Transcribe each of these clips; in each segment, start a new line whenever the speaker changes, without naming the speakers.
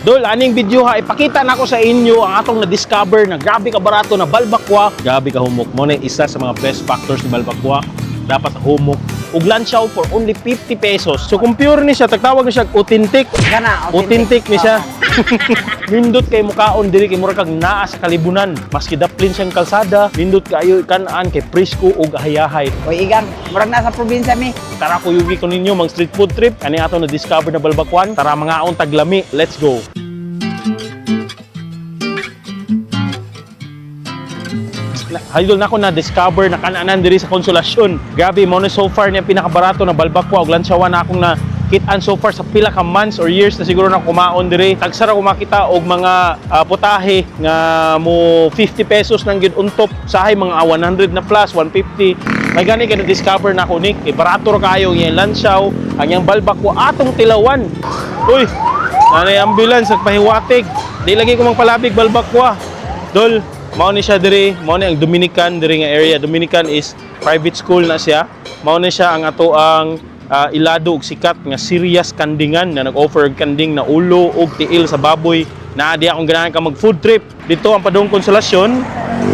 Dol, aning video ha, ipakita nako sa inyo ang atong na-discover na grabe ka barato na balbakwa. Grabe ka humok. Mo na isa sa mga best factors ni balbakwa. Dapat humok. Ug lansaw for only 50 pesos. So kung pure ni siya, tagtawag ni siya authentic.
Kana,
authentic ni siya. Nindot kay mukaon diri kay mura kag naa sa kalibunan. Maski daplin siyang kalsada, nindot kaayo kan-an kay presko ug hayahay.
Oy, igang, murag nasa probinsya mi.
Tara, kuyugi ko ninyo mang street food trip. Kani ato na discover na balbakwan. Tara, mangaon taglami. Let's go. Idol na ako na discover na kananan diri sa Konsolasyon. Grabe mo na so far niya pinakabarato na balbakwa og lansawan na akong na kitaan so far sa pila ka months or years na siguro na kumaon diri. Tagsara ko makita og mga putahe nga mo 50 pesos nang gyud untop, sahay mga 100 na plus 150. May gani kay na-discover na ako ni kay barato ra kayo ang iyang lansaw, ang iyang balbakwa atong tilawan. Uy, nanay ambulance nagpahiwatig. Di lagi ko mangpalabig balbakwa. Dol, mao ni siya diri, mao ni ang Dominican diri nga area. Dominican is private school na siya. Mao ni siya ang ato ang ilado og sikat nga serious kandingan na nag-offer og kanding na ulo og tiil sa baboy. Na di akong ganahan ka mag food trip. Dito ang padung Konsolasyon,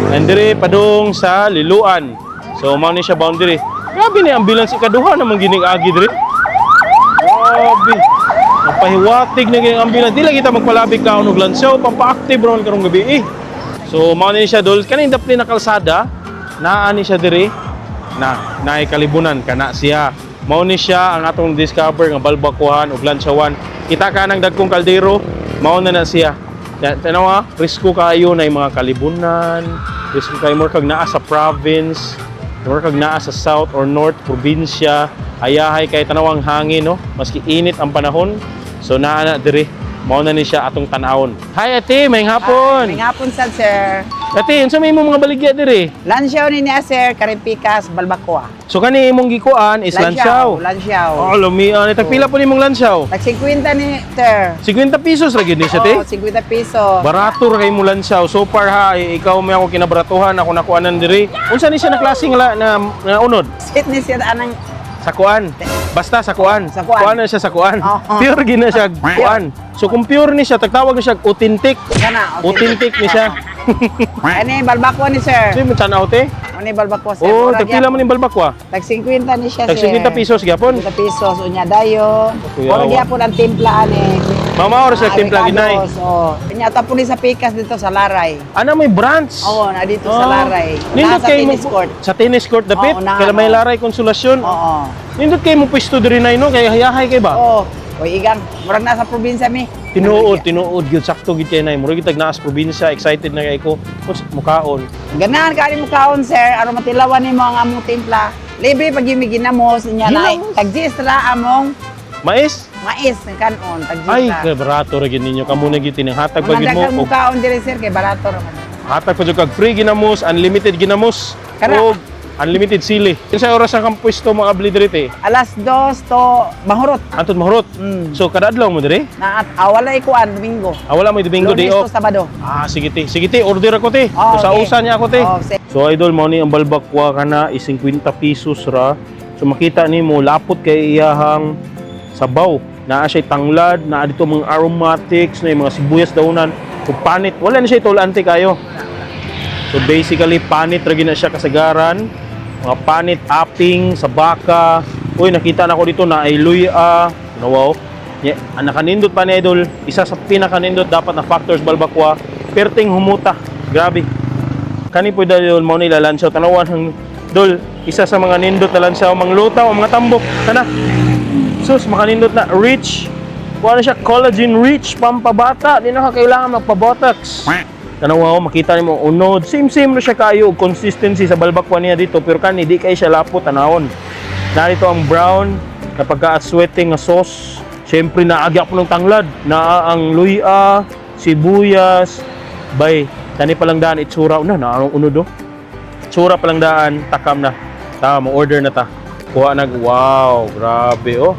and diri padung sa Liloan. So mao ni siya boundary. Grabe ni ambulance, ikaduha namang gining agi diri. Grabe. Nagpahiwatig na gining ambulance. Di lagi ta magpalabig kaon og lansaw, pampa-active ron karong gabi eh. So mao ni siya, dol, kaning dapli na kalsada, naa ni siya diri na naay kalibunan kana siya. Mao ni siya ang atong discover nga balbakuhan ug lansawan. Kita ka ng dagkong kaldero, mao na na siya. Tanawa, presko kayo na yung mga kalibunan, presko kayo more kag naa sa province, more kag naa sa south or north probinsya, ayahay kay tanawang hangin no, maski init ang panahon. So naa na diri, mao na ni siya atong tan-awon. Hi ate, may hapon.
May hapon sad, sir.
Ate, unsa may imong mga baligya diri?
Lansyaw ni niya, sir, karimpikas, balbakwa.
So kani imong gikuan is lansaw.
Lansyaw.
Oh, lumian. Tagpila po nimong lansaw?
Tag 50 ni, sir.
50 pesos ra gyud ni siya, te.
Oo, 50 pesos.
Barato ra kay mo lansaw. So far ha, eh, ikaw may ako kinabaratuhan, ako nakuanan diri. Unsa ni siya na klase nga na unod?
Sit ni siya anang
Sakuan. Basta sakuan.
Sakuan.
Kuan na siya sakuan.
Oo.
Pure gina siya kuan. So kung pure ni siya, tagtawag ni siya authentic.
Kana,
authentic ni siya.
Ani balbakwa ni sir.
So mo tan-aw te?
Ani balbakwa, sir.
Oh,
Murag
tagpila
gyapon.
man ning balbakwa?
Tag 50 ni siya,
Tag
sir.
50 pesos gyapon.
50 pesos unya dayon.
Kuya,
Murag
wa.
gyapon ang timpla ani.
Mama oras sa timpla ginay.
Oh. Unya ta po ni sa pikas dito sa Laray.
Ana may branch.
Oo, na dito sa
Ah.
Laray.
Nindot
Nasa
kay mo
tennis court.
sa tennis court dapit.
Oo, na,
Kaya may
ano.
Laray Konsolasyon.
Oo.
Nindot kay mo pwesto diri nay no kay hayahay kay ba?
Oo. Oy, igang, murag nasa probinsya mi.
Tinuod, tinuod gyud sakto gyud kay nay. Murag gyud tag naas probinsya, excited na kay ko. Kus mukaon.
Ganahan ka mo kaon, sir, aron matilawan nimo ang among timpla. Libre pag yung ginamos niya na
Ginamos?
tag ra among
Mais?
mais ng kanon, tag
Ay, kay barato ra gyud ninyo. Kamo na gyud tinanghatag pa
Mga
gyud mo.
daghang
Og
mukaon diri, sir, kay barato ra man.
hatag pa jud kag free ginamos, unlimited ginamos.
Kana.
Og unlimited sili. Kinsa oras ang kang pwesto mga abli diri te?
Alas 2 to mahurot.
Antud mahurot. So kada adlaw mo diri?
Na at walay kuan Domingo.
Ah, wala mo Domingo day
Lunes to
off.
Sabado.
Ah, sige te. Sige te, order ako te.
Oh, okay.
Usa-usa niya ako te.
Oh, sige.
So idol, mo ni ang balbakwa kana is 50 pesos ra. So makita nimo lapot kay iyahang sabaw. Naa siya tanglad, naa dito mga aromatics, na yung mga sibuyas daunan. Kung panit, wala na siya itulante kayo. So basically panit ra gyud na siya kasagaran. Mga panit aping sa baka. Uy, nakita na ko dito na ay luya. Ano wow. Yeah, ang nakanindot pa ni idol, isa sa pinakanindot dapat na factors balbakwa, perting humuta. Grabe. Kani po dahil mo nila lansaw tanawan ang dol, isa sa mga nindot na lansaw manglutaw ang mga tambok kana. Sus, makanindot na rich. Kuha na siya collagen rich pampabata, di na ka kailangan magpa-botox. Tanawa ko, makita nimo unod. Same same na siya kayo og consistency sa balbakwa niya dito pero kani di kay siya lapot tanawon. Narito ang brown na pagka-sweating nga sauce. Siyempre naagya po ng tanglad. Naa ang luya, sibuyas, bay. Kani palang daan itsura una na anong unod oh. Itsura palang daan takam na. Ta mo order na ta. Kuha nag wow, grabe oh.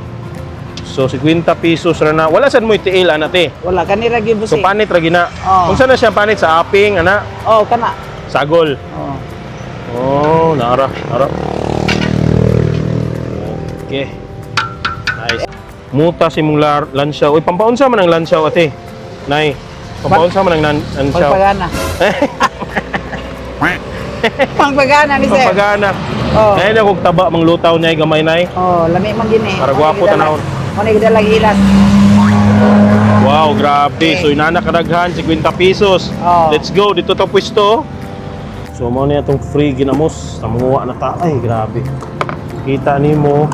So 50 pesos ra na. Wala sad mo itiil ana te.
Wala kani ra gyud
So
busi.
panit ra gina.
Oo.
Unsa na siya panit sa aping ana?
Oh, kana.
Sagol.
Oh.
Oh, nara, nara. Okay. Nice. Muta si mong lansaw. Uy, pampaunsa man ang lansaw ate. Nay, pampaunsa man ang lansaw?
Pagpagana. Pangpagana ni sir.
Pampagana.
Oh.
Nay, na kog taba mang lutaw niya gamay, nay.
Oh, lami man gini.
Para gwapo tanawon.
Mo ni gidala gilas.
Wow, grabe.
Okay.
So inana kadaghan 50 pesos.
Oh.
Let's go dito to pwesto. So mo na itong free ginamos. Tamunguha na ta. Ay, grabe. Kita nimo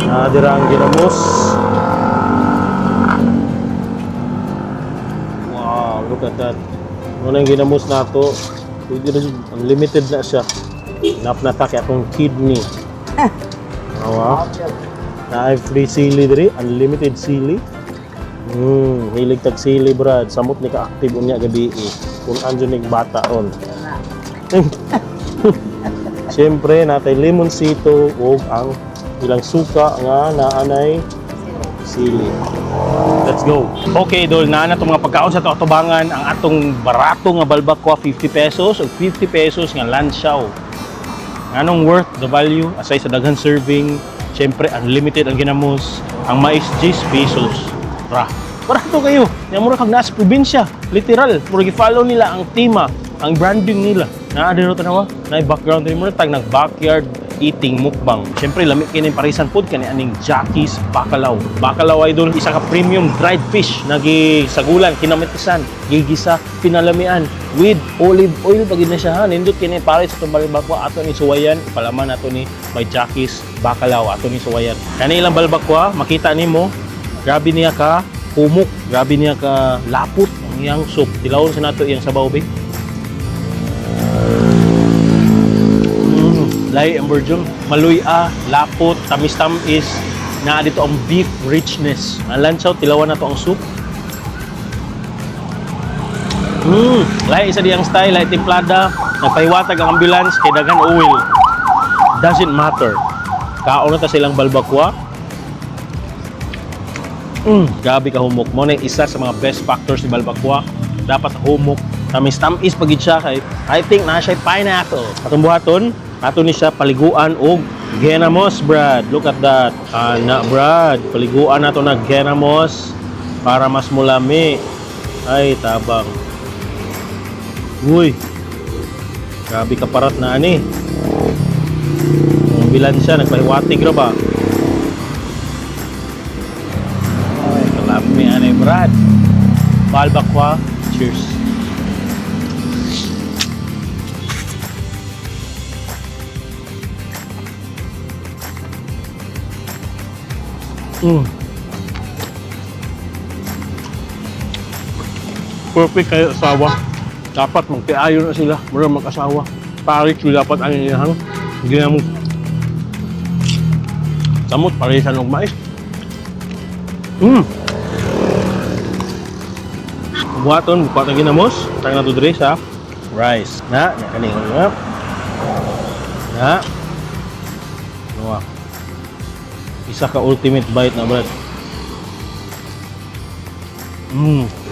na dira ang ginamos. Wow, look at that. Mo na yung ginamos nato. Pwede na siya. Unlimited na siya. Enough na ta kay atong kidney. Wow. Na free sili diri, unlimited sili. Hilig tag sili, brad. Samot ni ka-active unya gabi eh. Kung anjo nig bata ron. Siyempre, natay limoncito ug ang ilang suka nga naanay sili. Let's go. Okay, dol na na itong mga pagkaon sa atubangan ang atong barato nga balbakwa 50 pesos ug 50 pesos nga lansaw. Anong worth the value aside sa daghan serving, syempre unlimited ang ginamos, ang mais 10 pesos. Ra. Barato kayo. Nya mura kag nasa probinsya, literal. Mura gi-follow nila ang tema, ang branding nila. Naa diro tanawa, na background diri mura tag nag backyard eating mukbang. Syempre lami kini parisan food kani aning Jackie's Bacalao. Bacalao, idol, isa ka premium dried fish nagi sagulan, kinamatisan, gigisa, pinalamian with olive oil pag na siya ha. Nindot kini pares sa itong balbakwa ato ni suwayan, ipalaman ato ni by Jackie's Bacalao ato ni suwayan. Kani ilang balbakwa, makita nimo, grabe niya ka humok, grabe niya ka lapot ang iyang soup. Tilawon sa nato iyang sabaw be. Lahi ang version. Maluya, lapot, tamis-tamis. Na dito ang beef richness. Ang lansaw, tilawan na to ang soup. Lahi isa diyang style, lahi timplada. Nagpahiwatag ang ambulance kay daghan oil. Doesn't matter. Kaon na ta silang balbakwa. Grabe ka humok. Mo na yung isa sa mga best factors ni balbakwa. Dapat humok. Tamis-tamis pag siya kay I think na siya pineapple. Atong buhaton, ato ni siya paliguan og ginamos, Brad. Look at that. Ana, Brad. Paliguan nato na ginamos para mas mulami. Ay, tabang. Uy. Grabe ka parat na ani. Ang bilan siya, nagpahiwatig ra ba? Ay, kalami ani, Brad. Balbakwa. Cheers. Perfect kayo asawa. Dapat magtiayon na sila. Mura mag-asawa. Parik yun dapat ang inihang. Hindi na mo. Samot, parisan og mais. Buhaton, buhat ang ginamos. Tang na to diri sa rice. Na, na kani na. Na. Nuwa. Isa ka ultimate bite na, brad.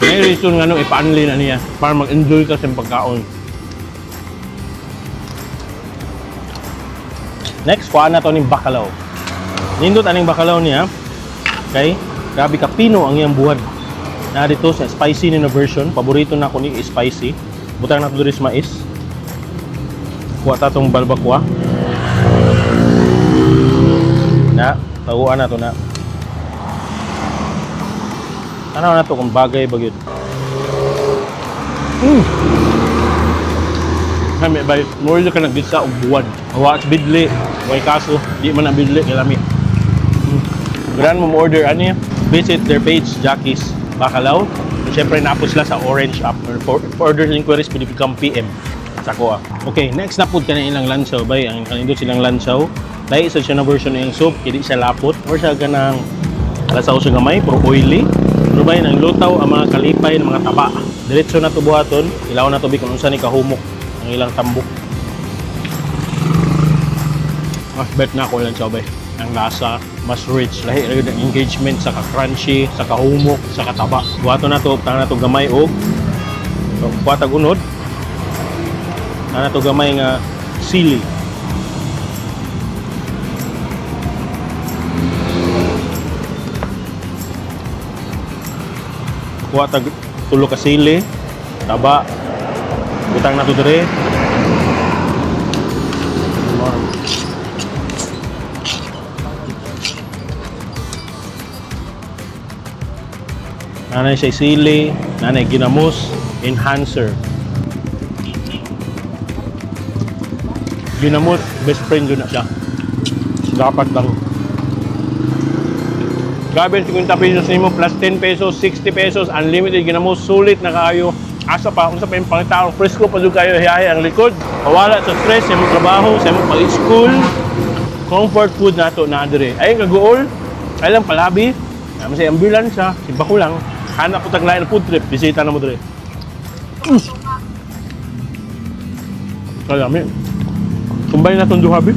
May reason nga nung ipa-unli na niya para mag-enjoy ka sa pagkaon. Next, kuha na to ning bacalao. Nindot aning bacalao niya. Okay? Grabe ka pino ang iyang buhad. Na dito sa spicy ni na version, paborito na ko ni spicy. Butang na to diri sa mais. Kuha ta tong balbakwa. Na, taguan na to na. Tanaw na to kung bagay ba gyud. Kami bay, more ka naggisa og buwad. Wa at bidli, way kaso, di man ang bidli kay lami. Gran mo order ani, visit their page Jackie's Bacalao. Siyempre napos sila sa Orange app. For orders and inquiries, pwede kang PM sa kuha. Okay, next na pud kanang ilang lansaw bay, ang kanindot silang lansaw. Lahi sa siya na version ng soup, kay di siya lapot or siya ganang lasaw siya gamay, pero oily. Pero bay, nang lutaw ang mga kalipay ng mga taba. Diretso na to buhaton, ilaw na to bi kung unsa ni kahumok ang ilang tambok. Mas bet na ako lang bay. Ang lasa, mas rich. Lahi ra yun ang engagement sa ka-crunchy, sa kahumok, sa kataba. Buhaton na to, tanga na to gamay og so, buhatag unod. Tanga na to gamay nga sili. Kuha tag tulo ka sili, taba. Butang na to dire. Nanay siya sili, nanay ginamos, enhancer. Ginamos, best friend yun na siya. Dapat lang. Grabe, 50 pesos nimo plus 10 pesos, 60 pesos, unlimited ginamos, sulit na kaayo. Asa pa, unsa pa yung pangitaon, presko pa jud kayo hiyahe ang likod. Mawala sa stress sa imong trabaho, sa imong pag-school. Comfort food nato na dire. Ay kaguol, ay lang palabi. Naman sa ambulance ha, simba ko lang. Hanap ko taglain food trip, bisita na mo dire. Kalami. Kumbay na itong duha, be.